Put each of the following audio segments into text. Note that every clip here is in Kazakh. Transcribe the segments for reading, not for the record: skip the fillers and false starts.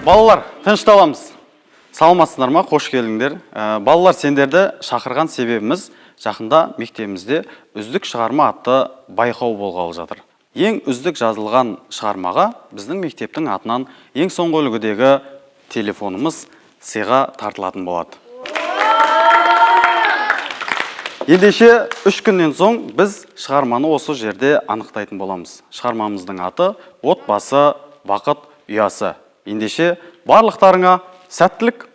Балалар, тынышталамыз. Саламатсыздар ма? Қош келдіңдер. Балалар, сендерді шақырған себебіміз жақында мектебімізде үздік шығарма атты байқау болғалы жатыр. Ең үздік жазылған шығармаға біздің мектептің атынан ең соңғы үлгідегі телефонымыз сыйға тартылатын болады. Ендеше 3 күннен соң біз шығарманы осы жерде анықтайтын боламыз. Шығармамыздың аты «Отбасы бақыт ұясы». Ендеше барлықтарыңа сәттілік.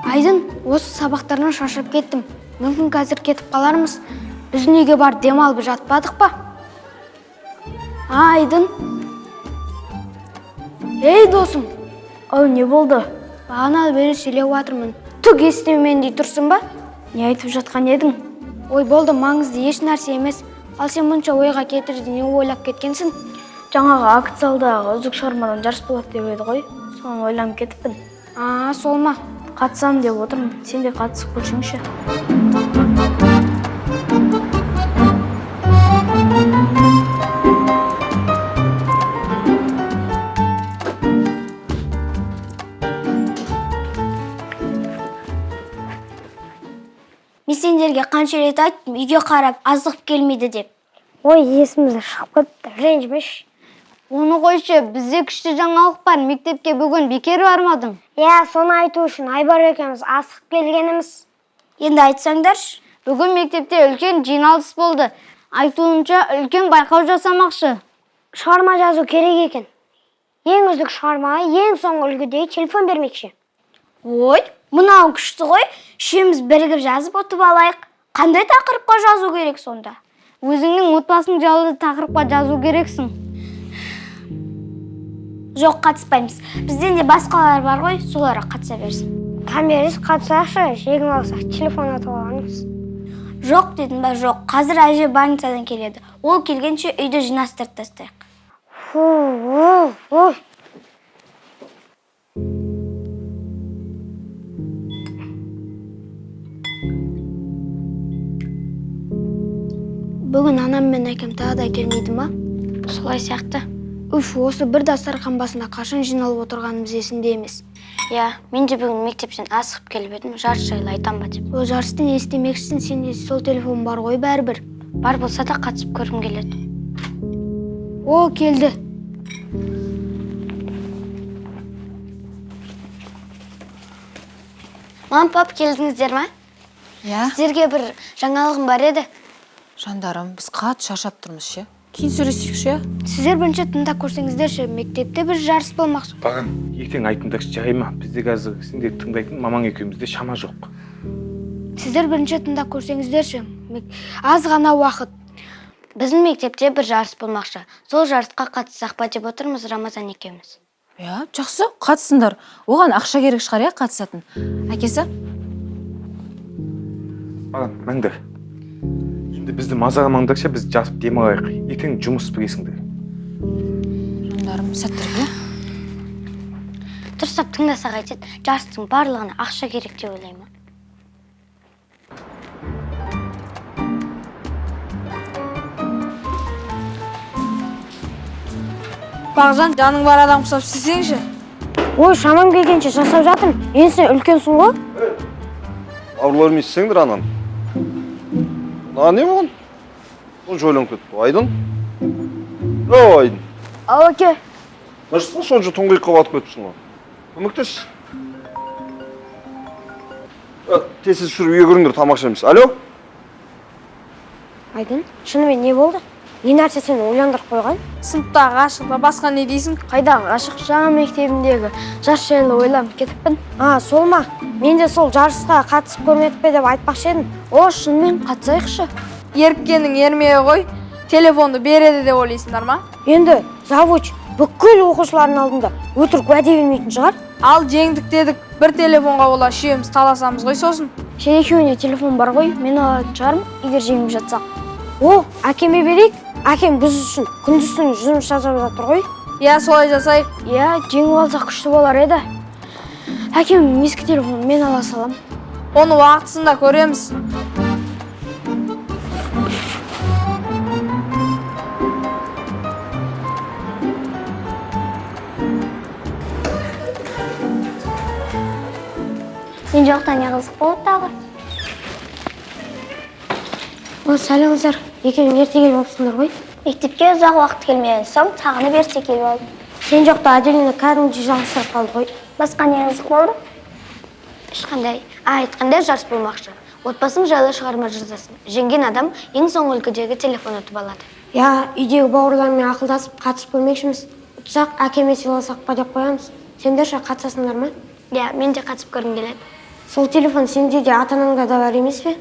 Айдын, осы сабақтардан шаршап кеттім. Мүмкін қазір кетіп қалармыз. Біздің үйге барып демалып жатпадық па? А, Айдын. Ей, досым. Ау, не болды? Бағаналы бері сөйлеп жатырмын. Түк естімемендей тұрсың ба? Не айтып жатқан едің? Ой, болды, маңызды еш нәрсе емес. Ал сен мұнша ойға кетірді не ойлап кеткенсің? Жаңағы акт залдағы үздік шығармадан жарыс болады деп еді ғой. Соны ойланып кетіппін. А, сол ма? Қатысам деп отырмын. Сен де қатысып көрсеңші. Мен сендерге қанша рет айттым, үйге қарап азығып келмейді деп. Ой, есімізде шығып кетті, ренжімеші. Оны қойшы, бізде күшті жаңалық бар. Мектепке бүгін бекер бармадым. Иә, соны айту үшін Айбар екеуміз асығып келгеніміз. Енді айтсаңдаршы. Бүгін мектепте үлкен жиналыс болды. Айтуынша үлкен байқау жасамақшы. Шығарма жазу керек екен. Ең үздік шығармаға ең соңғы үлгідегі телефон бермекші. Ой, мынау күшті ғой. Үшеуміз бірігіп жазып ұтып алайық. Қандай тақырыпқа жазу керек сонда? Өзіңнің отбасың жайлы тақырыпқа жазу керексің. Жоқ, қатыспаймыз. Бізден де басқалар бар ғой, соларға қатыса берсін. Томирис қатысайықшы, жеңіп алсақ телефон атып алармыз. Жоқ дедім ба, жоқ. Қазір әже больницадан келеді. Ол келгенше үйді жинастырып тастайық. Фу, у, у. Бүгін анам мен әкем тағы да келмейді ма? Солай сияқты. Үф, осы бір дастархан басында қашан жиналып отырғанымыз есімде емес. Иә, мен де бүгін мектептен асығып келіп едім, жарыс жайлы айтам ба деп. О, жарысты не істемекшісің, сенде сол телефон бар ғой бәрібір. Бар болса да қатысып көргім келеді. О, келді. Мам, пап, келдіңіздер ма? Иә. Сіздерге бір жаңалығым бар еді. Жандарым, біз қатты шаршап тұрмыз ше. Кейін сөйлесейікші, иә? Сіздер бірінші тыңдап көрсеңіздерші, мектепте бір жарыс болмақшы. Баған, ертең айтыңдаршы, жай ма? Бізде қазір сендер тыңдайтын мамаң екеумізде шама жоқ. Сіздер бірінші тыңдап көрсеңіздерші, аз ғана уақыт. Біздің мектепте бір жарыс болмақшы. Сол жарысқа қатыссақ па деп отырмыз Рамазан екеуміз. Иә, жақсы, қатысыңдар. Оған ақша керек шығар, иә, қатысатын. Әкесі? Баған, мәңдір. Енді бізді мазаламаңдаршы, біз жатып демалайық. Ертең жұмыс білесіңдер. Жандарым, сәттілік, иә? Дұрыстап тыңдасақ айтады, жарыстың барлығына ақша керек деп ойлаймын. Бағжан, жаның бар адам құсап істесеңші. Ой, шамам келгенше жасап жатырмын. Енді сен үлкенсің ғой. Ауруларым естісеңдер анан. Мына не болған? Сонша ойланып кетті. Айдын? О, Айдын. Ау, әке. Мына сонша тұңғиыққа батып кетіпсің ғой. Көмектес. Тез тез түсіріп үйге кіріңдер, тамақ ішеміз. Алло? Айдын, шынымен не болды? Не нәрсе сені ойландырып қойған? Сыныптағы ғашықта басқа не дейсің? Қайдағы ғашық, жаңа мектебімдегі жарыс жайлы ойланып кетіппін. А, сол ма? Мен де сол жарысқа қатысып көрмедік пе деп айтпақшы едім. О, шынымен қатысайықшы. Еріккеннің ермегі ғой. Телефонды береді деп ойлайсыңдар ма? Енді завуч бүкіл оқушылардың алдында өтірік уәде бермейтін шығар. Ал жеңдік дедік, бір телефонға бола үшеуміз таласамыз ғой сосын. Сен екеуінде телефон бар ғой, мен алатын шығармын, егер жеңіп жатсақ. О, әкеме берейік. Әкем біз үшін күндіз түні жұмыс жасап жатыр ғой. Иә, солай жасайық. Иә, жеңіп алсақ күшті болар еді. Әкем ескі телефонын мен ала салам. Оны уақытысында көреміз. Сен жоқта не қызық болды тағы? О, сәлем, қыздар. Екеуің ерте келіп алыпсыңдар ғой. Мектепке ұзақ уақыт келмеген соң, сағынып ерте келіп алдым. Сен жоқта Аделина кәдімгідей жалғызсырап қалды ғой. Басқа не қызық болды? Ешқандай. А, айтқандай, жарыс болмақшы. Отбасың жайлы шығарма жазасың. Жеңген адам ең соңғы үлгідегі телефон ұтып алады. Иә, үйдегі бауырлармен ақылдасып, қатысып көрмекшіміз. Ұтсақ, әкеме сыйласақ па деп қоямыз. Сендер ше, қатысасыңдар ма? Иә, мен де қатысып көргім келеді. Сол телефон сенде де, ата анаңда да бар емес пе?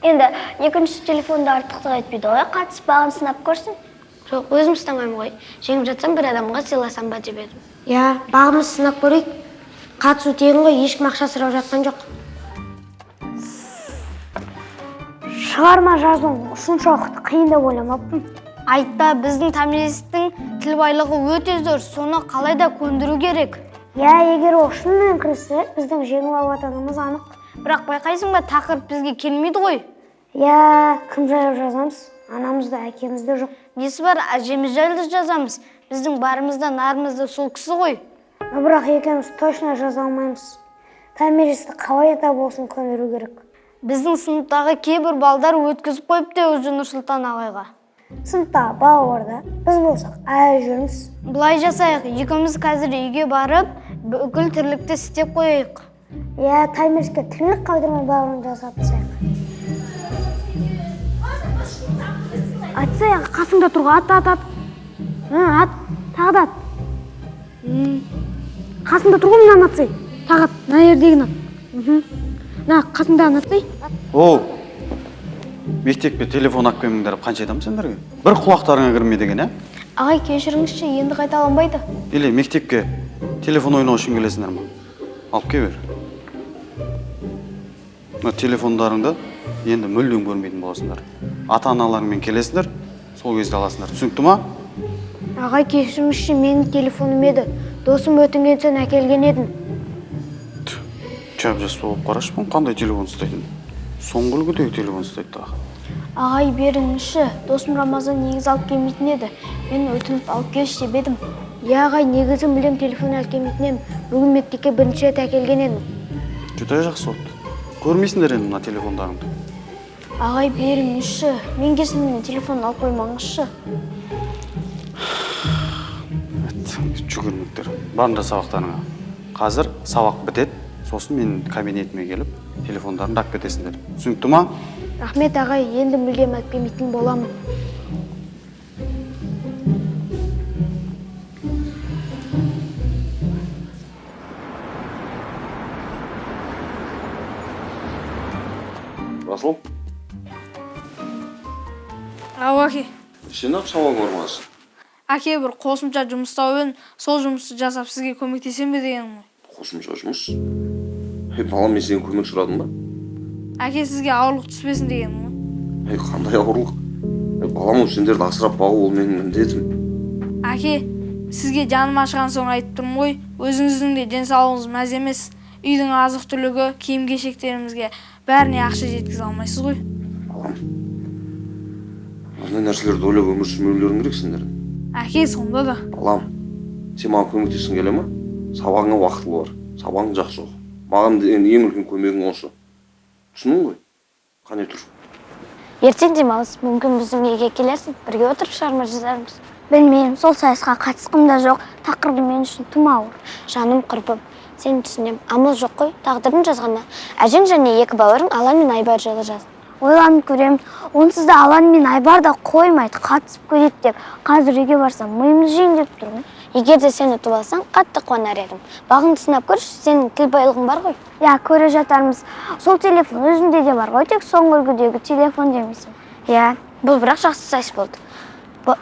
Енді екінші телефонды артықтық етпейді ғой, қатысып бағын сынап көрсін. Жоқ, өзім ұстамаймын ғой. Жеңіп жатсам, бір адамға сыйласам ба деп едім. Иә, бағымыз сынап көрейік. Қатысу тегін ғой, ешкім ақша сұрап жатқан жоқ. Шығарма жазу осыншалықты қиын деп ойламаппын. Айтпа, біздің Томиристің тіл байлығы өте зор, соны қалай да көндіру керек. Иә, егер ол шынымен кіріссе, біздің жеңіп алатынымыз анық. Бірақ байқайсың ба, тақырып бізге келмейді ғой. Иә, кім жайлы жазамыз? Анамыз да, әкеміз де жоқ. Несі бар, әжеміз жайлы жазамыз. Біздің барымыз да, нарымыз да сол кісі ғой. Но бірақ екеуміз точно жаза алмаймыз. Томиристі қалай да болсын көндіру керек. Біздің сыныптағы кейбір балдар өткізіп қойыпты уже Нұрсұлтан ағайға. Сыныпта балалар да, біз болсақ әлі жүрміз. Былай жасайық, екеуміз қазір үйге барып, бүкіл тірлікті істеп қояйық. Иә, Томириске тірлік қалдырмай барлығын жасап тастайық. Атсай, қасыңда тұр ғой, ат, ат, ат. Ат, тағы да ат. Қасыңда тұр ғой, мынаны атсай. Тағы ат, мына жердегіні ат. Мына қасыңдағыны атсай. Оу, мектепке телефон алып келмеңдер деп қанша айтамын сендерге? Бір құлақтарыңа кірмейді екен, ә? Ағай, кешіріңізші, енді қайталанбайды. Или мектепке телефон ойнау үшін келесіңдер ма? Алып кел бер. Мына телефондарыңды енді мүлдем көрмейтін боласыңдар. Ата-аналарыңмен келесіңдер, сол кезде аласыңдар. Түсінікті ма? Ағай, кешіріңізші, менің телефоным еді. Досым өтінген соң әкелген едім. Жап жас болып қарашы, бұның қандай телефон ұстайтын? Соңғы үлгідегі телефон ұстайды тағы. Ағай, беріңізші, досым Рамазан негізі алып келмейтін еді. Мен өтініп алып келші деп едім. Иә, ағай, негізі мүлдем телефон алып келмейтін едім. Бүгін мектепке бірінші рет әкелген едім. Жүдә жақсы болыпты. Көрмейсіңдер енді мына телефондарыңды. Ағай, беріңізші, мен кесімнен телефон алып қоймаңызшы. Жүгірмектер. Барыңдар сабақтарыңа. Қазір сабақ бітеді, сосын менің кабинетіме келіп, телефондарыңды алып кетесіңдер. Түсінікті ма? Рахмет, ағай, енді мүлдем алып келмейтін боламын. Расул, Ау, әке. Сен ақ сабақ бармасың. Әке, бір қосымша жұмыс тауып едім, сол жұмысты жасап сізге көмектесем бе дегенім ғой. Қосымша жұмыс? Ей, балам, мен сенен көмек сұрадым ба? Әке, сізге ауырлық түспесін дегенім ғой. Ей, қандай ауырлық? Ей, балам, ол сендерді асырап бағу ол менің міндетім. Әке, сізге жаным ашыған соң айтып тұрмын ғой, өзіңіздің де денсаулығыңыз мәз емес. Үйдің азық-түлігі, киім-кешектерімізге бәріне ақша жеткізе алмайсыз ғой. Балам, ондай нәрселерді ойлап өмір сүрмеулерің керек сендердің. Әке, сонда да. Балам, сен маған көмектескің келе ма? Сабағыңа уақытылы бар, сабағың жақсы оқы. Маған деген ең үлкен көмегің осы. Түсіндің ғой? Қане тұр. Ертең демалыс, мүмкін біздің үйге келерсің, бірге отырып шығарма жазармыз. Білмеймін, сол сайысқа қатысқым да жоқ, тақырыбы мен үшін тым ауыр. Жаным құрбым, сені түсінемін, амал жоқ қой, тағдырдың жазғаны. Әжең және екі бауырың Алан мен Айбар жайлы жаз. Ойланып көремін, онсыз да Алан мен Айбар да қоймайды, қатысып көреді деп. Қазір үйге барсам, миымды жейін деп тұрмын. Егер де сен ұтып алсаң, қатты қуанар едім. Бағыңды сынап көрші, сенің тіл байлығың бар ғой. Иә, көре жатармыз. Сол телефон өзімде де бар ғой, тек соңғы үлгідегі телефон демейсің. Иә, бұл бірақ жақсы сайыс болды.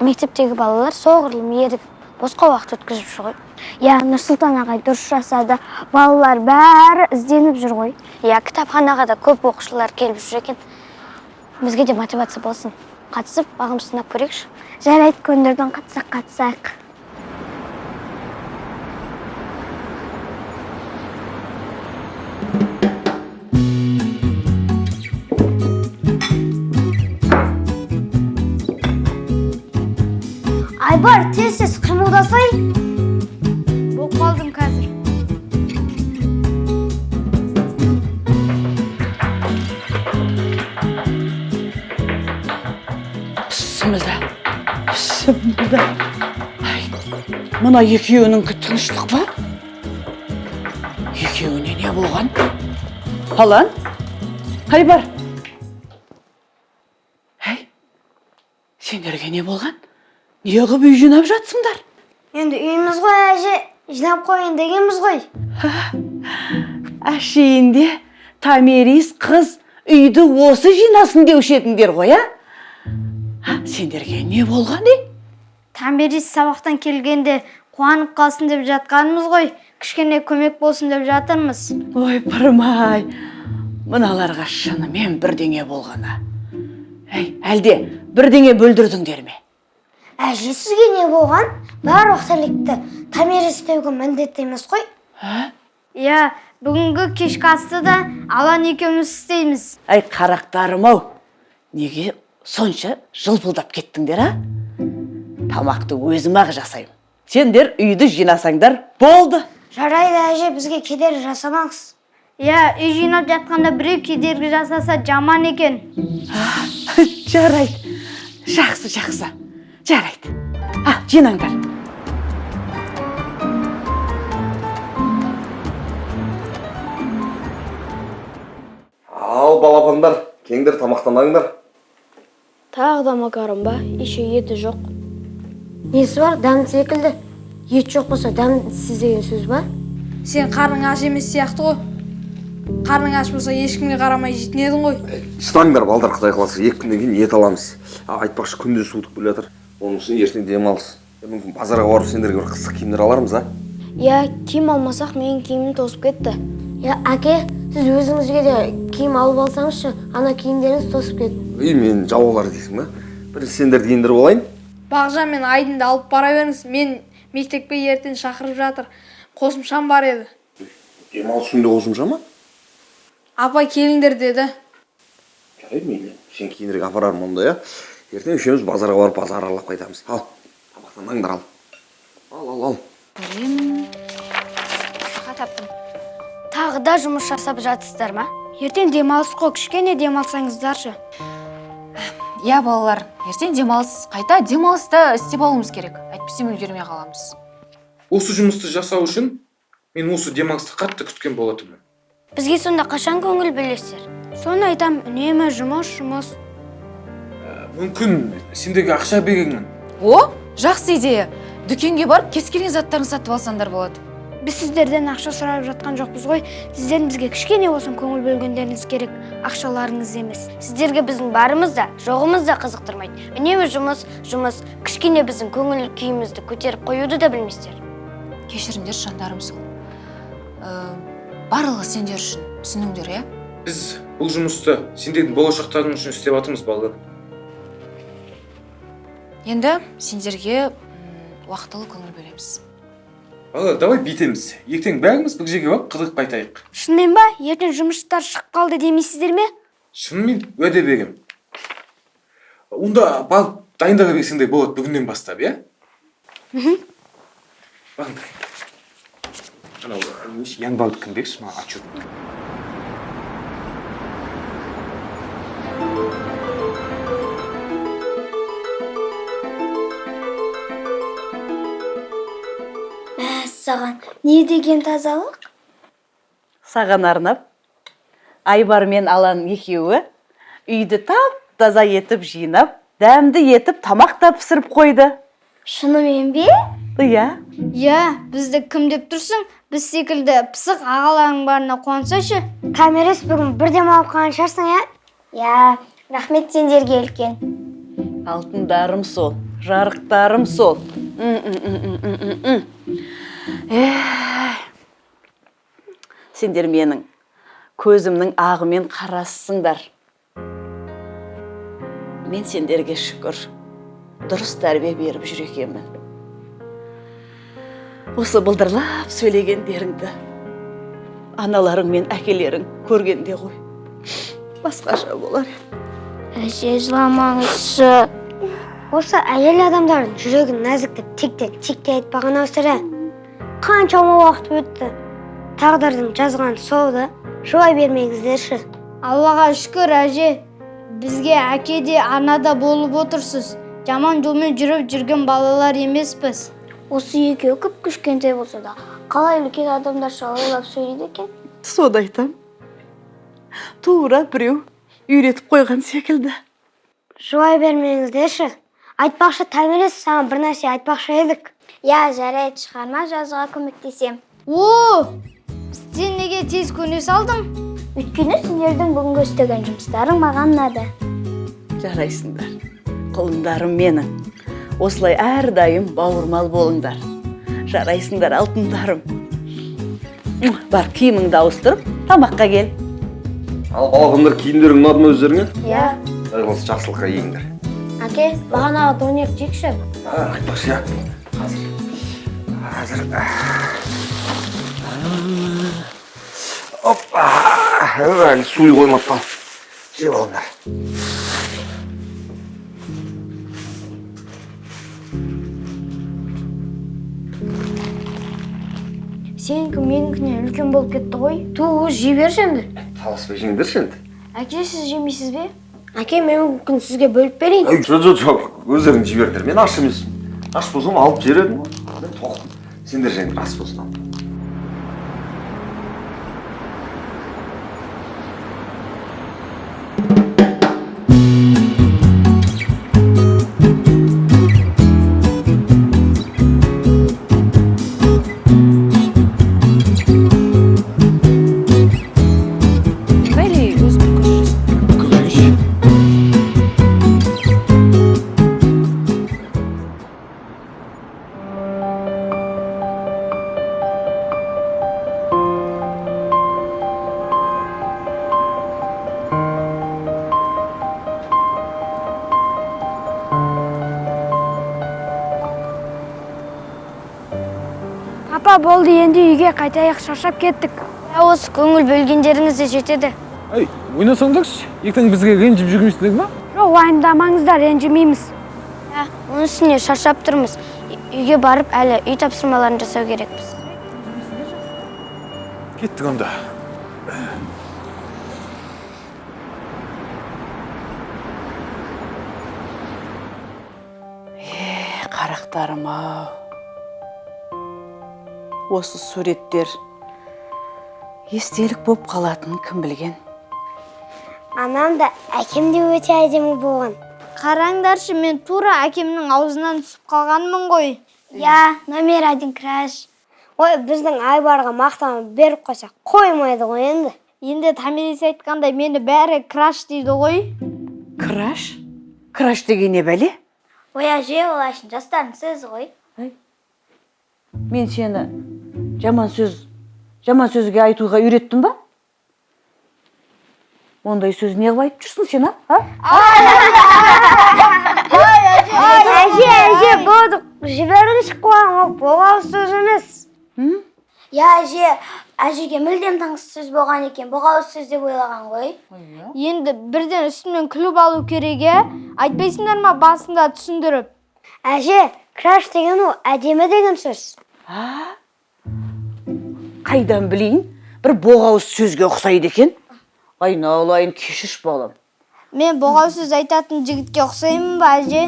Мектептегі балалар соғұрлым ерігіп, босқа уақыт өткізіп жүр ғой. Иә, Нұрсұлтан ағай дұрыс жасады. Балалар бәрі ізденіп жүр ғой. Иә, кітапханаға да көп оқушылар келіп жүр екен. Бізге де мотивация болсын. Қатысып, бағымызды сынап көрейікші. Жарайды, көндірдің, қатысақ қатысайық. Айбар, тез-тез қимылдасай. Болып қалдым қазір. Бісміллә, бісміллә. Ай, мына екеуінікі тыныштық па? Екеуіне не болған? Алан, Айбар. Әй, сендерге не болған? Неғып үй жинап жатсыңдар? Енді үйіміз ғой, әже, жинап қояйын дегенбіз ғой. Әшейінде Томирис қыз үйді осы жинасын деуші едіңдер ғой, а? А, сендерге не болған, е? Томирис сабақтан келгенде қуанып қалсын деп жатқанымыз ғой. Кішкене көмек болсын деп жатырмыз. Ой, пырмай, мыналарға шынымен бірдеңе болғаны. Әй, әлде бірдеңе бөлдірдіңдер ме? Әже, сізге не болған? Барлық тірлікті Томирис істеуге міндетті емес қой. Иә, бүгінгі кешкі асты да Алан екеуміз істейміз. Әй, қарақтарым ау, неге сонша жылпылдап кеттіңдер, а? Тамақты өзім-ақ жасаймын. Сендер үйді жинасаңдар болды. Жарайды, әже, бізге кедергі жасамаңыз. Иә, үй жинап жатқанда біреу кедергі жасаса жаман екен. Жарайды, жақсы, жақсы, жарайды. А, жинаңдар. Ал, балапандар, келіңдер, тамақтаныңдар. Тағы да макарон ба? Еще еті жоқ. Несі бар, дәмді секілді. Ет жоқ болса дәмсіз деген сөз ба? Сен қарның аш емес сияқты ғой. Қарның аш болса ешкімге қарамай жейтін едің ғой. Шыдаңдар, балдар, құдай қаласа, 2 күннен кейін ет аламыз. Айтпақшы, күн де суытып келе жатыр. Оның үстіне ертең демалыс. Мүмкін базарға барып сендерге бір қыстық киімдер алармыз, а? Иә, киім алмасақ менің киімім тозып кетті. Иә, әке, сіз өзіңізге де киім алып алсаңызшы, ана киімдеріңіз тозып кетті. Ей, мен жаулар дейсің ба? Бірінші сендерді киіндіріп алайын. Бағжан мен Айдынды алып бара беріңіз. Мен мектепке ертең шақырып жатыр. Қосымшам бар еді. Демалыс күнде қосымша ма? Апай келіңдер деді. Жарайды, мейлі. Сен кейінірек апарармын онда, иә? Ертең үшеуміз базарға барып базар аралап қайтамыз. Ал, тамақтаныңдар, ал. Ал, ал, ал. Аха, таптым. Тағы да жұмыс жасап жатсыздар ма? Ертең демалыс қой, кішкене демалсаңыздаршы. Иә, балалар, ертең демалыс. Қайта демалыста істеп алуымыз керек. Әйтпесе үлгермей қаламыз. Осы жұмысты жасау үшін мен осы демалысты қатты күткен болатынмын. Бізге сонда қашан көңіл бөлесіздер? Соны айтам, үнемі жұмыс, жұмыс. Мүмкін сендерге ақша берермін. О, жақсы идея. Дүкенге барып кез келген заттарын сатып алсаңдар болады. Біз сіздерден ақша сұрап жатқан жоқпыз ғой. Сіздердің бізге кішкене болсын көңіл бөлгендеріңіз керек, ақшаларыңыз емес. Сіздерге біздің барымыз да, жоғымыз да қызықтырмайды. Үнемі жұмыс, жұмыс, кішкене біздің көңіл күйімізді көтеріп қоюды да білмейсіздер. Кешіріңдер, жандарым сол. Барлығы сендер үшін, түсініңдер, иә? Біз бұл жұмысты сендердің болашақтарың үшін істеп жатырмыз, балалар. Енді сендерге уақытылы көңіл бөлеміз. Балалар, давай бүйтеміз. Ертең бәріміз бір жерге барып қыдырып қайтайық. Шынымен ба? Ертең жұмыстар шығып қалды демейсіздер ме? Шынымен уәде беремін. Онда барып дайындала берсеңдер болады бүгіннен бастап, иә? Барыңдар. Анау, неше январьдікін берші маған отчет. Мәссаған, не деген тазалық? Саған арнап, Айбар мен Алан екеуі үйді тап-таза етіп жинап, дәмді етіп тамақ та пісіріп қойды. Шынымен бе? Иә. Иә, бізді кім деп тұрсың? Біз секілді пысық ағаларың барына қуансайшы. Томирис, бүгін бір демалып қалған шығарсың, иә? Иә, рахмет сендерге үлкен. Алтындарым сол, жарықтарым сол. Сендер менің көзімнің ағымен қарассыңдар. Мен сендерге шүкір, дұрыс тәрбие беріп жүр екенмін. Осы былдырлап сөйлегендеріңді аналарың мен әкелерің көргенде ғой, басқаша болар еді. Әже, жыламаңызшы. Осы әйел адамдардың жүрегін нәзік деп текте айтпаған ау сірә. Қаншама уақыт өтті. Тағдырдың жазғаны сол да, жылай бермеңіздерші. Аллаға шүкір, әже, бізге әке де ана да болып отырсыз. Жаман жолмен жүріп жүрген балалар емеспіз. Осы екеуі кіп-кішкентай болса да, қалай үлкен адамдарша ойлап сөйлейді екен? Соны айтам. Тура біреу үйретіп қойған секілді. Жуай бермеңіздерші. Айтпақшы, Томирис, саған бір нәрсе айтпақшы едік. Иә, жарайды, шығарма жазуға көмектесем. О, сен неге тез көне салдың? Өйткені сендердің бүгінгі істеген жұмыстарың маған ұнады. Жарайсыңдар, құлындарым менің. Осылай әрдайым бауырмал болыңдар. Жарайсыңдар, алтындарым. Бар, киіміңді ауыстырып, тамаққа кел. Ал балапандар, киімдерің ұнады ма өздеріңе? Иә. Құдай қаласа, жақсылыққа киіңдер. Әке, бағанағы донер жейікші. Айтпақшы, иә. Қазір. Қазір. Опа! Әлі суы қоймапты. Жеп алыңдар. Сенікі менікінен үлкен болып кетті ғой. Ту, жей берші енді. Таласпай жеңдерші енді. Әке, сіз жемейсіз бе? Әке, мен мүмкін сізге бөліп берейін. Ай, жоқ, жоқ, жоқ. Өздерің жей беріңдер. Мен аш емеспін. Аш болсам алып жер едім ғой. Мен тоқпын. Сендер жеңдер, ас болсын ал. Или өзің көрші? Апа, болды, енді үйге қайтайық, шаршап кеттік. Осы көңіл бөлгендеріңіз де жетеді. Ай, ойнасаңдаршы, ертең бізге ренжіп жүрмейсіңдер ма? Жоқ, уайымдамаңыздар, ренжімейміз. Оның үстіне шаршап тұрмыз. Үйге барып әлі үй тапсырмаларын жасау керекпіз. Кеттік онда. Қарақтарым ау. Осы суреттер естелік боп қалатынын кім білген? Анам да, әкем де өте әдемі болған. Қараңдаршы, мен тура әкемнің аузынан түсіп қалғанмын ғой. Иә, номер один краш. Ой, біздің Айбарға мақтанып беріп қойсақ, қоймайды ғой енді. Енді Томирис айтқандай, мені бәрі краш дейді ғой. Краш? Краш деген не бәле? Ой, әже, ол әшін жастардың сөзі ғой. Мен сені жаман сөз, жаман сөзге айтуға үйреттім ба? Ондай сөз не қылып айтып жүрсің сен, а? Әже, әже, болды. Жіберіңізші қуағын, ол боғауыз сөз емес. Иә, әже, әжеге мүлдем таңсық сөз болған екен, боғауыз сөз деп ойлаған ғой. Енді бірден үстімнен күліп алу керек, е? Айтпайсыңдар ма басында түсіндіріп? Әже, краш деген ол әдемі деген сөз. А? Қайдан білейін? Бір боғауыз сөзге ұқсайды екен. Айналайын, кешірші балам. Мен боғауыз сөз айтатын жігітке ұқсаймын ба, әже?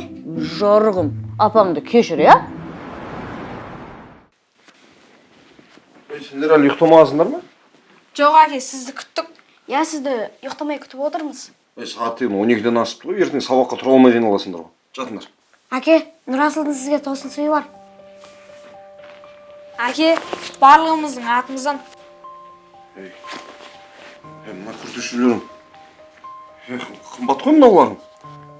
Жарығым, апаңды кешір, иә? Ей, сендер әлі ұйықтамағансыңдар ма? Жоқ, әке, сізді күттік. Иә, сізді ұйықтамай күтіп отырмыз. Ей, сағат деген 12-ден асыпты ғой, ертең сабаққа тұра алмай жиналасыңдар ғой. Жатыңдар. Әке, Нұрасылдың сізге тосын сыйы бар. Әке, барлығымыздың атымыздан. Ей, мына күртешелерің. Ей, қымбат қой мынауларың.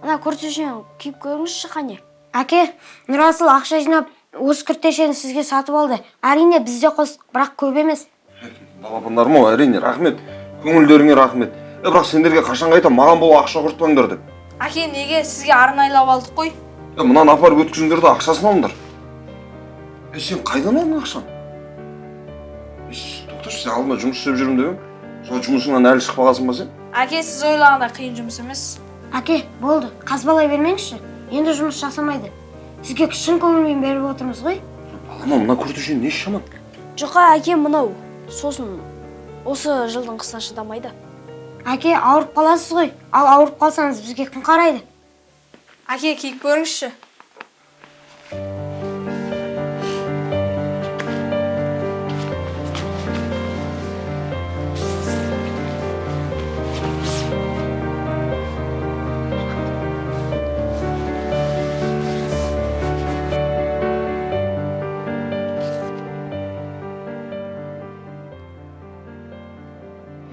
Мына күртешені киіп көріңізші, қане. Әке, Нұрасыл ақша жинап, осы күртешені сізге сатып алды. Әрине, біз де қостық, бірақ көп емес. Балапандарым ау, әрине, рахмет. Көңілдеріңе рахмет. Бірақ сендерге қашан қайта маған бұл ақша құртпаңдар деп. Әке, неге сізге арнайлап алдық қой? Мынаны апарып өткізіңдер де ақшасын алыңдар. Сен қайдан алдың ақшаны? Тоқташы, сен алдында жұмыс істеп жүрмін деп едің. Сол жұмысыңнан әлі шықпағансың ба сен? Әке, сіз ойлағандай қиын жұмыс емес. Әке, болды, қазбалай бермеңізші. Енді жұмыс жасамайды. Сізге шын көңілмен беріп отырмыз ғой. Балам, мына күртешенің несі жаман? Жұқа, әке, мынау. Сосын осы жылдың қысына шыдамайды. Әке, ауырып қаласыз ғой. Ал ауырып қалсаңыз бізге кім қарайды? Әке, киіп көріңізші.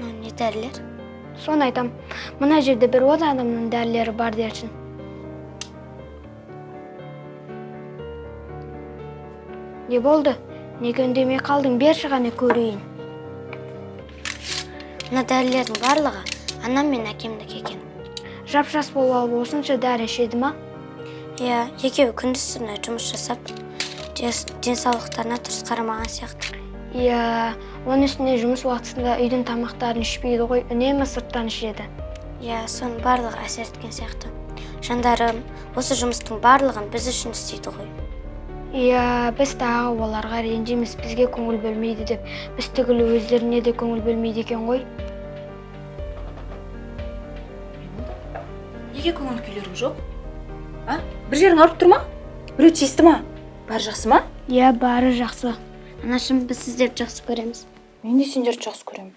Мынау не дәрілер? Соны айтам, мына жерде бір 10 адамның дәрілері бар дерсің. Не болды? Неге үндемей қалдың? Берші ғана көрейін. Мына дәрілердің барлығы анам мен әкемдікі екен. Жап-жас болып алып осынша дәрі ішеді ма? Иә, екеуі күндіз түні жұмыс жасап, денсаулықтарына дұрыс қарамаған сияқты. Иә, оның үстіне жұмыс уақытысында үйдің тамақтарын ішпейді ғой, үнемі сырттан ішеді. Иә, соның барлығы әсер еткен сияқты. Жандарым, осы жұмыстың барлығын біз үшін істейді ғой. Иә, біз тағы оларға ренжиміз, бізге көңіл бөлмейді деп. Біз түгілі өздеріне де көңіл бөлмейді екен ғой. Неге көңіл күйлерің жоқ? А? Бір жерің ауырып тұр ма? Біреу тиісті ма? Бәрі жақсы ма? Иә, бәрі жақсы. Анашым, біз сіздерді жақсы көреміз. Мен де сендерді жақсы көремін.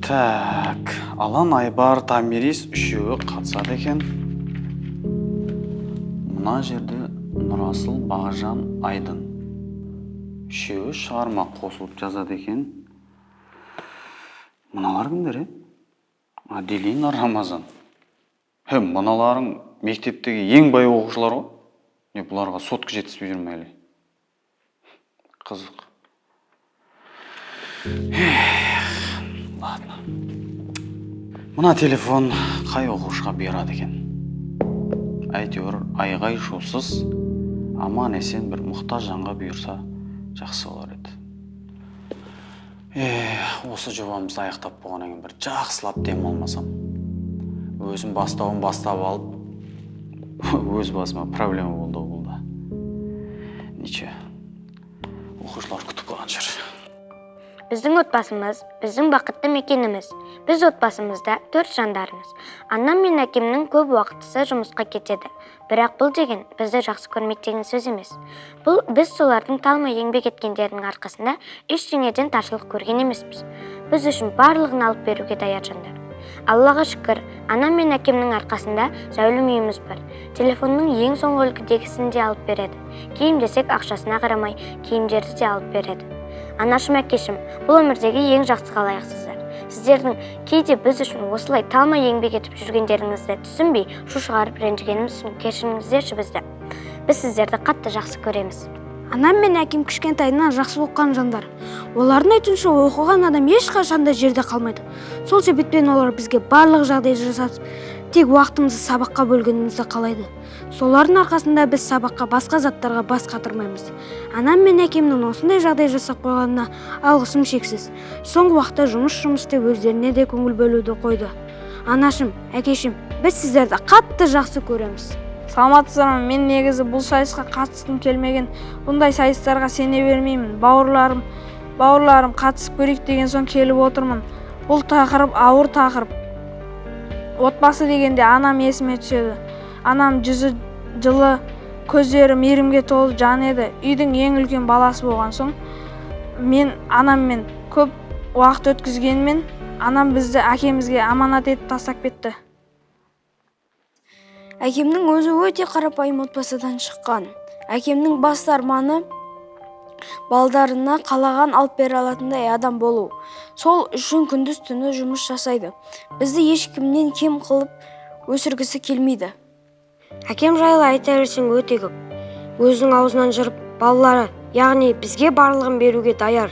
Так, Алан, Айбар, Томирис үшеуі қатысады екен. Мына жерде Нұрасыл, Бағжан, Айдын. Үшеуі шығарма қосылып жазады екен. Мыналар кімдер, е? Аделина, Рамазан. Хе, мыналарың мектептегі ең бай оқушылар ғой. Не, бұларға сотка жетіспей жүр ме әлі? Қызық. Ладно. Мына телефон қай оқушыға бұйырады екен? Әйтеуір айғай шусыз, аман есен бір мұқтаж жанға бұйырса жақсы болар еді. Осы жобамызды аяқтап болғаннан кейін бір жақсылап демалмасам, өзім бастауын бастап алып, өз басыма проблема болды бұл да. Ничего, оқушылар күтіп қалған шығар. Біздің отбасымыз, біздің бақытты мекеніміз. Біз отбасымызда 4 жандармыз. Анам мен әкемнің көп уақытысы жұмысқа кетеді. Бірақ бұл деген бізді жақсы көрмейді деген сөз емес. Бұл біз солардың талмай еңбек еткендерінің арқасында ештеңеден таршылық көрген емеспіз. Біз үшін барлығын алып беруге даяр жандар. Аллаға шүкір, анам мен әкемнің арқасында зәулім үйіміз бар. Телефонның ең соңғы үлгідегісін де алып береді. Киім десек ақшасына қарамай, киімдерді де алып береді. Анашым, әкешім, бұл өмірдегі ең жақсы қалаяқсыздар. Сіздердің кейде біз үшін осылай талмай еңбек етіп жүргендеріңізді түсінбей, шу шығарып ренжігеніміз үшін кешіріңіздерші бізді. Біз сіздерді қатты жақсы көреміз. Анам мен әкем кішкентайынан жақсы оқыған жандар. Олардың айтуынша, оқыған адам ешқашан да жерде қалмайды. Сол себептен олар бізге барлық жағдайды жасатып, тек уақытымызды сабаққа бөлгенімізді қалайды. Солардың арқасында біз сабаққа, басқа заттарға бас қатырмаймыз. Анам мен әкемнің осындай жағдай жасап қойғанына алғысым шексіз. Соңғы уақытта жұмыс деп өздеріне де көңіл бөлуді қойды. Анашым, әкешім, біз сіздерді қатты жақсы көреміз. Саламатсыздар ма? Мен негізі бұл сайысқа қатысқым келмеген. Бұндай сайыстарға сене бермеймін. Бауырларым қатысып көрейік деген соң келіп отырмын. Бұл тақырып ауыр тақырып. Отбасы дегенде анам есіме түседі. Анам жүзі жылы, көздері мейірімге толы жан еді. Үйдің ең үлкен баласы болған соң мен анаммен көп уақыт өткізгенмен, анам бізді әкемізге аманат етіп тастап кетті. Әкемнің өзі өте қарапайым отбасыдан шыққан. Әкемнің басты арманы балдарына қалаған алып бере алатындай адам болу. Сол үшін күндіз түні жұмыс жасайды. Бізді ешкімнен кем қылып өсіргісі келмейді. Әкем жайлы айта берсең өте көп. Өзінің аузынан жырып, балалары, яғни бізге барлығын беруге даяр.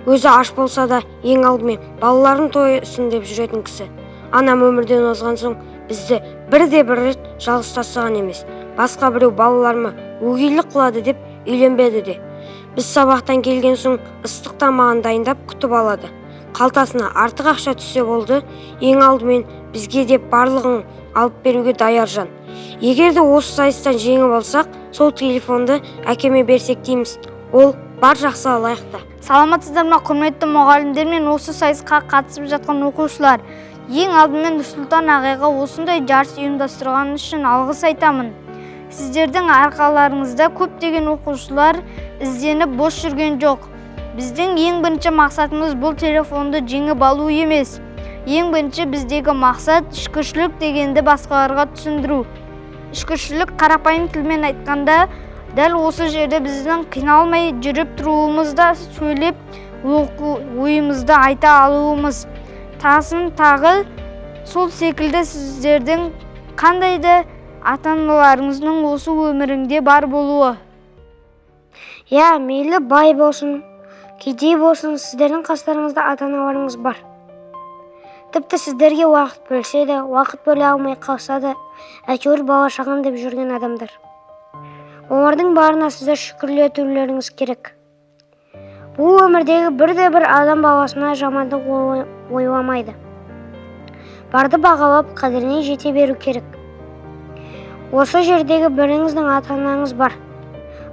Өзі аш болса да ең алдымен балаларын тойсын деп жүретін кісі. Анам өмірден озған соң бізді бірде бір рет жалғыз тастаған емес. Басқа біреу балаларыма өгейлік қылады деп үйленбеді де. Біз сабақтан келген соң ыстық тамағын дайындап күтіп алады. Қалтасына артық ақша түссе болды, ең алдымен бізге деп барлығын алып беруге даяр жан. Егер де осы сайыстан жеңіп алсақ, сол телефонды әкеме берсек дейміз. Ол Бар жақсы лайықты. Саламатсыздар ма, құрметті мұғалімдер мен осы сайысқа қатысып жатқан оқушылар. Ең алдымен Нұрсұлтан ағайға осындай жарыс ұйымдастырғаны үшін алғыс айтамын. Сіздердің арқаларыңызда көптеген оқушылар ізденіп бос жүрген жоқ. Біздің ең бірінші мақсатымыз бұл телефонды жеңіп алу емес. Ең бірінші біздегі мақсат шүкіршілік дегенді басқаларға түсіндіру. Шүкіршілік қарапайым тілмен айтқанда, дәл осы жерде біздің қиналмай жүріп тұруымызда, сөйлеп ойымызды айта алуымыз. Тасын тағы сол секілді сіздердің қандай да ата-аналарыңыздың осы өміріңде бар болуы. Иә, мейлі бай болсын, кедей болсын, сіздердің қастарыңызда ата-аналарыңыз бар. Тіпті сіздерге уақыт бөлсе де, уақыт бөле алмай қалса да, әйтеуір бала шағам деп жүрген адамдар. Олардың барына сіздер шүкірлетулеріңіз керек. Бұл өмірдегі бірде-бір адам баласына жамандық ойламайды. Барды бағалап, қадіріне жете беру керек. Осы жердегі біріңіздің ата-анаңыз бар,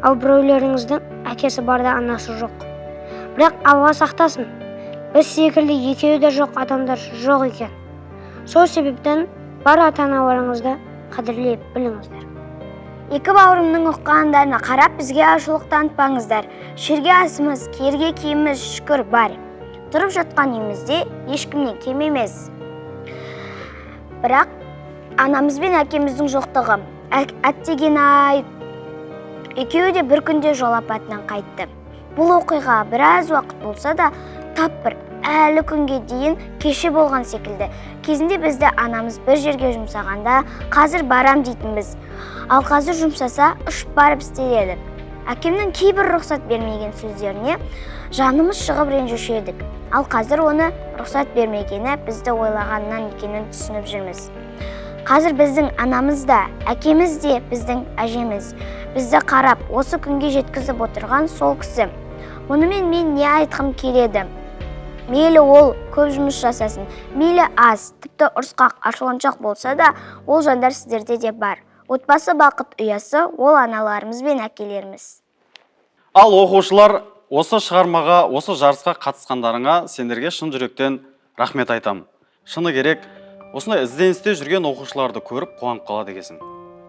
ал біреулеріңіздің әкесі бар да анасы жоқ. Бірақ Алла сақтасын, біз секілді екеуі де жоқ адамдар жоқ екен. Сол себептен бар ата-аналарыңызды қадірлей біліңіздер. Екі бауырымның ұққандарына қарап бізге ашулық танытпаңыздар. Шерге асымыз, керге киіміміз шүкір бар. Тұрып жатқан үйімізде ешкімнен кем емес. Бірақ анамыз бен әкеміздің жоқтығы, әттеген-ай, екеуі де бір күнде жол апатынан қайтты. Бұл оқиға біраз уақыт болса да, тап бір әлі күнге дейін кеше болған секілді. Кезінде бізді анамыз бір жерге жұмсағанда, қазір барам дейтінбіз. Ал қазір жұмсаса, ұшып барып істер едік. Әкемнің кейбір рұқсат бермеген сөздеріне жанымыз шығып ренжуші едік. Ал қазір оны рұқсат бермегені бізді ойлағаннан екенін түсініп жүрміз. Қазір біздің анамыз да, әкеміз де біздің әжеміз. Бізді қарап, осы күнге жеткізіп отырған сол кісі. Мұнымен мен не айтқым келеді? Мейлі ол көп жұмыс жасасын, мейлі аз, тіпті ұрысқақ, ашуланшақ болса да, ол жандар сіздерде де бар. Отбасы бақыт ұясы, ол аналарымыз бен әкелеріміз. Ал оқушылар, осы шығармаға, осы жарысқа қатысқандарыңа сендерге шын жүректен рахмет айтамын. Шыны керек, осындай ізденісте жүрген оқушыларды көріп қуанып қалады екенсің.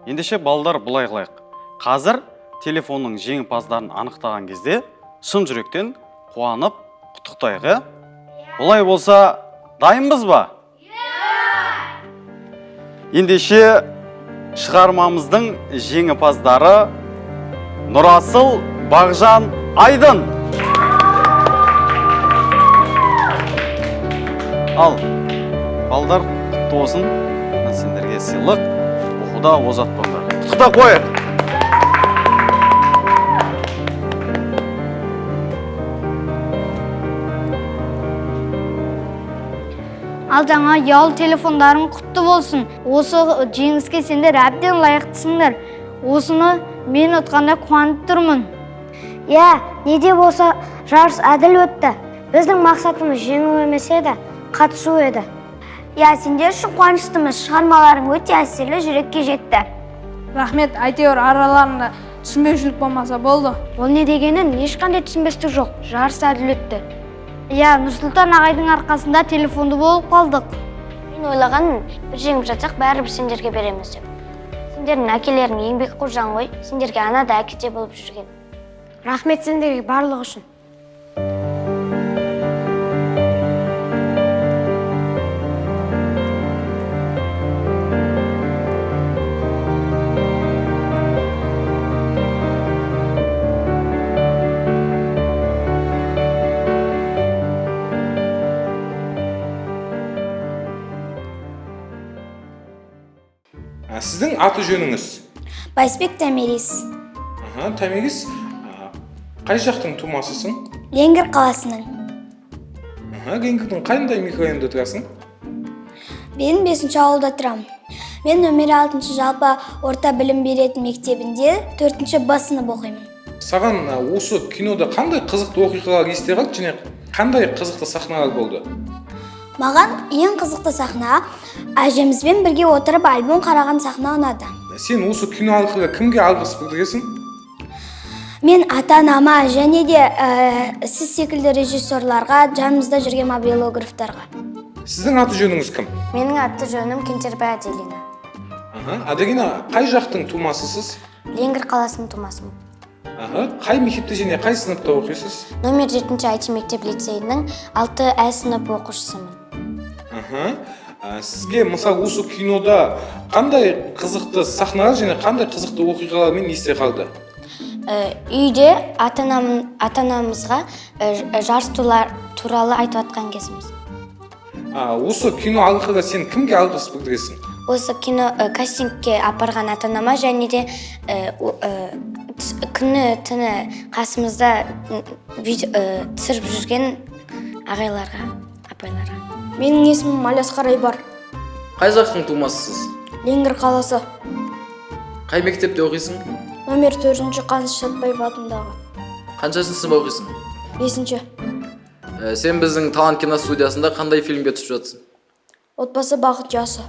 Ендеше балдар былай қылайық. Қазір телефонның жеңімпаздарын анықтаған кезде шын жүректен қуанып құттықтайық, ә? Олай болса, дайынбыз ба? Ендеше шығармамыздың жеңімпаздары Нұрасыл, Бағжан, Айдын. Ал, балдар, құтты болсын. Мына сендерге сыйлық, оқуда озат болыңдар. Құттықтап қояйық. Ал жаңа ұялы телефондарың құтты болсын. Осы жеңіске сендер әбден лайықтысыңдар. Осыны мен ұтқанда қуанып тұрмын. Иә, не де болса жарыс әділ өтті. Біздің мақсатымыз жеңу емес еді, қатысу еді. Иә, сендер үшін қуаныштымыз. Шығармаларың өте әсерлі, жүрекке жетті. Рахмет, әйтеуір араларында түсінбеушілік болмаса болды. Ол не дегенін ешқандай түсінбестік жоқ. Жарыс әділ өтті. Иә, Нұрсұлтан ағайдың арқасында телефонды болып қалдық. Мен ойлағанмын, бір жеңіп жатсақ бәрібір сендерге береміз деп. Сендердің әкелерің еңбекқор жан ғой, сендерге ана да әке де болып жүрген. Рахмет сендерге барлығы үшін. Сіздің аты жөніңіз? Байсбек Томирис. Аха, Томирис, қай жақтың тумасысың? Ленгір қаласының. Аха, Ленгірдің қандай микрорайонында тұрасың? Мен 5-ші ауылда тұрамын. Мен нөмірі 6-шы жалпы орта білім беретін мектебінде 4-ші Б сынып оқимын. Саған осы кинода қандай қызықты оқиғалар есте қалды және қандай қызықты сахналар болды? Маған ең қызықты сахна әжемізбен бірге отырып альбом қараған сахна ұнады. Сен осы кино арқылы кімге алғыс білдіресің? Мен ата-анама және де сіз секілді режиссерларға, жанымызда жүрген мобилографтарға. Сіздің аты жөніңіз кім? Менің аты жөнім Кентербай Аделина. Аха, Аделина, қай жақтың тумасысыз? Ленгір қаласының тумасымын. Аха, қай мектепте және қай сыныпта оқисыз? Номер 7 IT мектеп лицейінің 6 ә сынып оқушысымын. Аха. Сізге мысалы осы кинода қандай қызықты сахналар және қандай қызықты оқиғалармен есте қалды? Үйде ата-анамызға жарыс туралы айтып жатқан кезіміз. Осы кино арқылы сен кімге алғыс білдіресің? Осы кино кастингке апарған ата-анама және де күні түні қасымызда түсіріп жүрген ағайларға, апайларға. Менің есімім Алиасқар Айбар. Қай жақтың тумасысыз? Ленгір қаласы. Қай мектепте оқисың? Номер 4 Қаныш Сәтбаев атындағы. Қаншасыншы сынып оқисың? 5-ші. Сен біздің Талант киностудиясында қандай фильмге түсіп жатсың? Отбасы бақыт ұясы.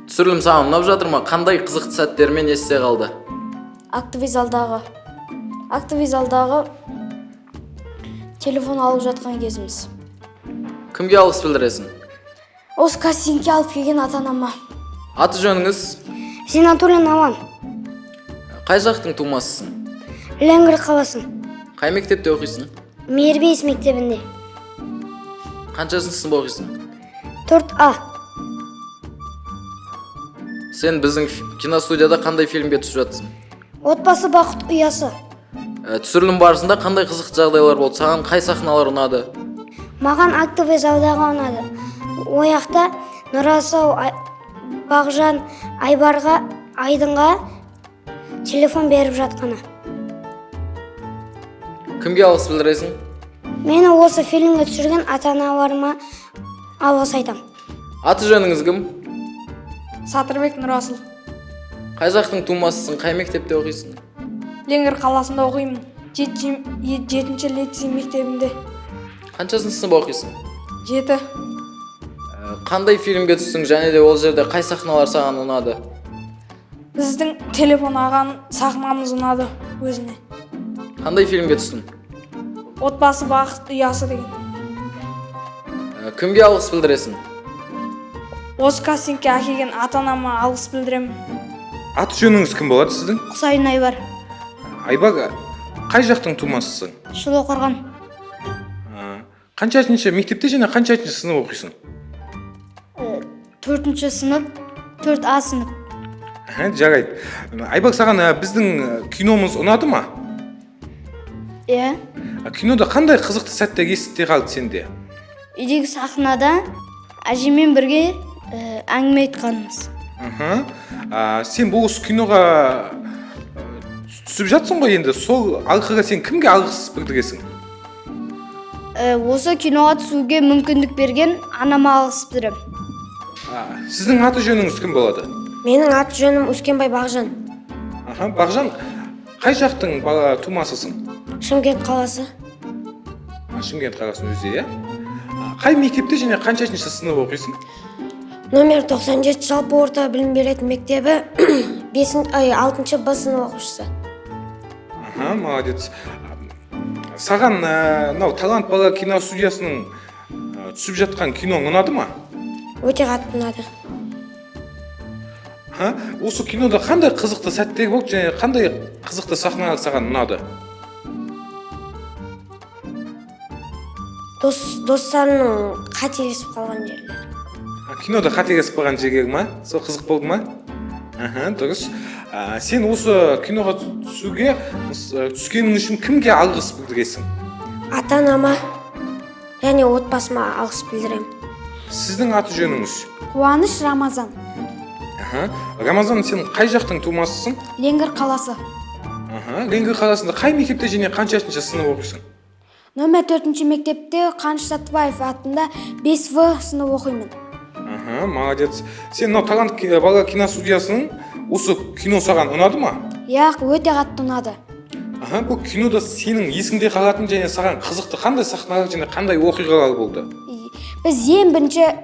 Түсірілім саған ұнап жатыр ма? Қандай қызықты сәттермен есте қалды? Актовый залдағы. Актовый залдағы телефон алып жатқан кезіміз. Кімге алғыс білдіресің? Осы кастингке алып келген ата-анама. Аты жөніңіз? Зинатуллин Алан. Қай жақтың тумасысың? Ленгір қаласы. Қай мектепте оқисың? Мейірбейіс мектебінде. Қаншасыншы сынып оқисың? 4А. Сен біздің киностудияда қандай фильмге түсіп жатсың? Отбасы бақыт ұясы. Түсірілім барысында қандай қызықты жағдайлар болды? Саған қай сахналар ұнады? Маған актовый залдағы ұнады. Ояқта Нұрасыл Бағжан Айбарға, Айдынға телефон беріп жатқаны. Кімге алғыс білдіресің? Мені осы фильмге түсірген ата-аналарыма алғыс айтам. Аты жөніңіз кім? Сатырбек Нұрасыл. Қай жақтың тумасысың? Қай мектепте оқисың? Ленгір қаласында оқимын. 7-ші лицей мектебінде. Қаншасыншы сынып оқисың? 7. Қандай фильмге түстің және де ол жерде қай сахналар саған ұнады? Біздің телефон алған сахнамыз ұнады өзіме. Қандай фильмге түстің? Отбасы бақыт ұясы деген. Кімге алғыс білдіресің? Осы кастингке әкелген ата-анама алғыс білдіремін. Аты жөніңіз кім болады сіздің? Құсайын Айбар. Айбар, қай жақтың тумасысың? Шұлықорған. Қаншасыншы мектепте және қаншасыншы сынып оқисың? 4-ші сынып, 4А сынып. Аха, жарайды. Айбар, саған біздің киномыз ұнады ма? Иә. Кинода қандай қызықты сәттер есте қалды сенде? Үйдегі сахнада әжеммен бірге әңгіме айтқанымыз. Аха. Сен бұл осы киноға түсіп жатсың ғой енді, сол арқылы сен кімге алғыс білдіресің? Осы киноға түсуге мүмкіндік берген анама алғыс білдіремін. Сіздің аты жөніңіз кім болады? Менің аты жөнім Өскенбай Бағжан. Аха, Бағжан, қай жақтың тумасысың? Шымкент қаласы. Шымкент қаласының өзі, иә? Қай мектепте және қаншасыншы сынып оқисың? Номер 97 жалпы орта білім беретін мектебі, 6-шы Б сынып оқушысы. Аха, молодец. Саған мынау Талант бала киностудиясының түсіп жатқан киноң ұнады ма? Өте қатты ұнады. Ха? Осы кинода қандай қызықты сәттер болды және қандай қызықты сахналар саған ұнады? Достарының қателесіп қалған жерлері. Кинода қателесіп қалған жерлері ма? Сол қызық болды ма? Аха, дұрыс. Сен осы киноға түскенің үшін кімге алғыс білдіресің? Ата-анама және отбасыма алғыс білдіремін. Сіздің аты жөніңіз? Қуаныш Рамазан. Аха. Рамазан, сен қай жақтың тумасысың? Ленгір қаласы. Аха. Ленгір қаласында қай мектепте және қаншасыншы сынып оқисың? Номер 4-ші мектепте Қаныш Сәтбаев атында 5 В сынып оқимын. Аха, молодец. Сен мынау Талант бала киностудиясының осы кино саған ұнады ма? Иә, өте қатты ұнады. Аха, бұл кинода сенің есіңде қалатын және саған қызықты қандай сахналар және қандай оқиғалар болды? Біз ең бірінші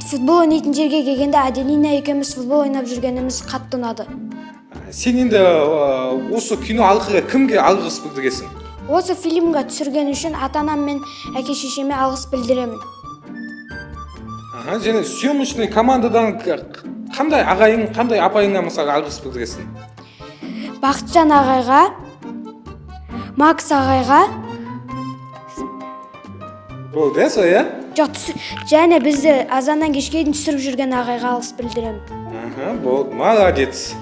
футбол ойнайтын жерге келгенде Аделина екеуміз футбол ойнап жүргеніміз қатты ұнады. Сен енді осы кино арқылы кімге алғыс білдіресің? Осы фильмге түсірген үшін ата-анам мен әке шешеме алғыс білдіремін. Аха, және съемочный командадан қандай ағайын, қандай апайыңа, мысалы, алғыс білдіресің? Бақытжан ағайға, Макс ағайға. Болды, иә, сол, иә? Жоқ, және бізді азаннан кешке дейін түсіріп жүрген ағайға алғыс білдіремін. Аха, болды, молодец.